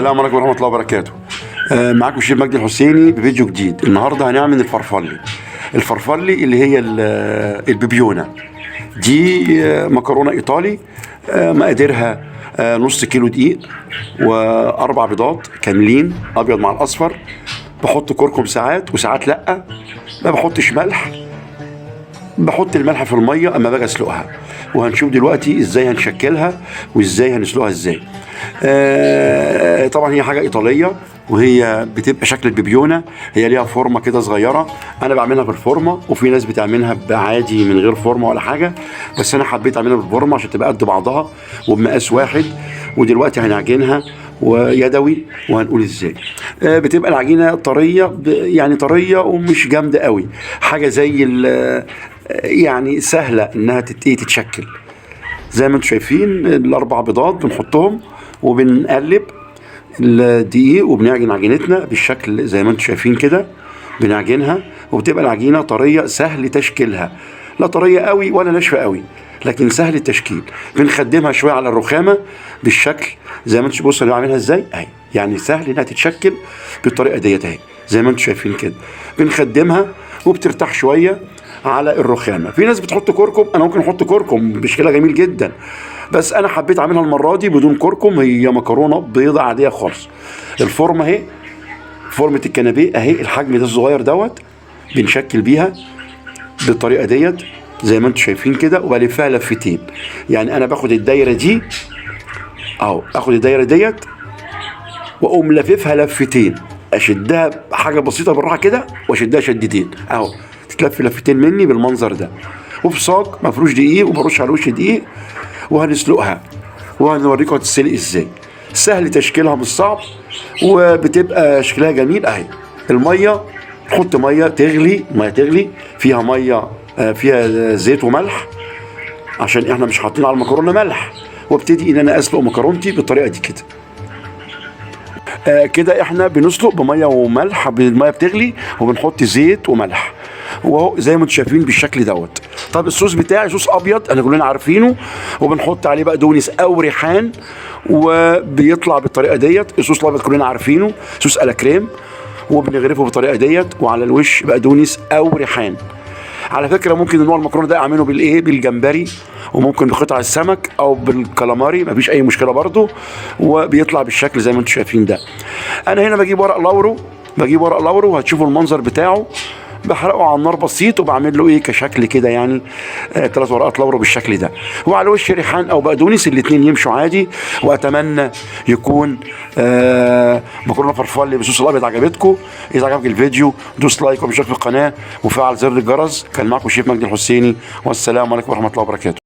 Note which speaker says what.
Speaker 1: السلام عليكم ورحمة الله وبركاته. معاكم الشيف مجدي الحسيني بفيديو جديد. النهارده هنعمل الفرفلي. الفرفلي اللي هي البيبيونة دي، مكرونة ايطالي، مقاديرها نص كيلو دقيق واربع بيضات كاملين ابيض مع الاصفر. بحط كركم ساعات وساعات لا، ما بحطش ملح، بحط الملح في المية اما باجي اسلقها. وهنشوف دلوقتي ازاي هنشكلها وازاي هنسلقها ازاي. طبعا هي حاجة ايطالية وهي بتبقى شكل البيبيونه، هي ليها فورمه كده صغيرة. انا بعملها بالفورمه وفي ناس بتعملها بعادي من غير فورمه ولا حاجة، بس انا حبيت اعملها بالفورمه عشان تبقى قد بعضها وبمقاس واحد. ودلوقتي هنعجنها ويدوي وهنقول ازاي. بتبقى العجينة طرية، يعني طرية ومش جامدة قوي، حاجة زي يعني سهلة انها تتشكل. زي ما انتم شايفين الاربع بيضات بنحطهم وبنقلب الدقيق وبنعجن عجينتنا بالشكل زي ما انتم شايفين كده، بنعجنها وبتبقى العجينة طرية سهل تشكيلها، لا طرية قوي ولا ناشفة قوي، لكن سهل التشكيل. بنخدمها شوية على الرخامه بالشكل زي ما انتم بصوا انا بعملها ازاي اهي، يعني سهل انها تتشكل بالطريقة ديت اهي زي ما انتم شايفين كده. بنخدمها وبترتاح شوية على الرخامه. في ناس بتحط كركم، انا ممكن احط كركم بشكلها جميل جدا، بس انا حبيت اعملها المرة دي بدون كركم. هي مكرونه بيضة عادية خالص. الفورمة اهي، فورمه الكنابيه اهي، الحجم ده الصغير دوت بنشكل بيها بالطريقة ديت زي ما انتم شايفين كده، وبلفها لفتين. يعني انا باخد الدايرة دي اهو، اخد الدايرة ديت واقوم لففها لفتين، اشدها حاجة بسيطة بالراحة كده واشدها شدتين اهو، تتلف لفتين مني بالمنظر ده. وفي صاج مفروش دقيق وبرش على الوش دقيق، وهنسلقها وهنوريكم هتتسلق ازاي. سهل تشكيلها مش صعب، وبتبقى شكلها جميل اهي. المية نحط مية تغلي، مية تغلي فيها مية فيها زيت وملح عشان احنا مش حاطين على المكرونه ملح. وابتدي ان انا اسلق مكرونتي بالطريقة دي كده. كده احنا بنسلق بميه وملح، المية بتغلي وبنحط زيت وملح، وهو زي ما انتم شايفين بالشكل دوت. طب الصوص بتاعي صوص ابيض انا كلنا عارفينه، وبنحط عليه بقدونس او ريحان وبيطلع بالطريقة ديت. الصوص الابيض كلنا عارفينه، صوص à la crème، وبنغرفه بالطريقة ديت، وعلى الوش بقدونس او ريحان. على فكرة ممكن النوع المكرونه ده اعمله بالايه، بالجمبري، وممكن بقطع السمك او بالكالاماري، مفيش اي مشكلة برضو، وبيطلع بالشكل زي ما انتم شايفين ده. انا هنا بجيب ورق لورو، بجيب ورق لورو وهتشوفوا المنظر بتاعه، بحرقه على النار بسيط وبعمل له ايه كشكل كده، يعني 3 ورقات لورو بالشكل ده، وعلى وش ريحان او بقدونس، الاثنين يمشوا عادي. واتمنى يكون مكرونه فرفلي بالصوص الابيض عجبتكم. اذا عجبك الفيديو دوس like واشترك في القناة وفعل زر الجرس. كان معكم الشيف مجدي الحسيني، والسلام عليكم ورحمة الله وبركاته.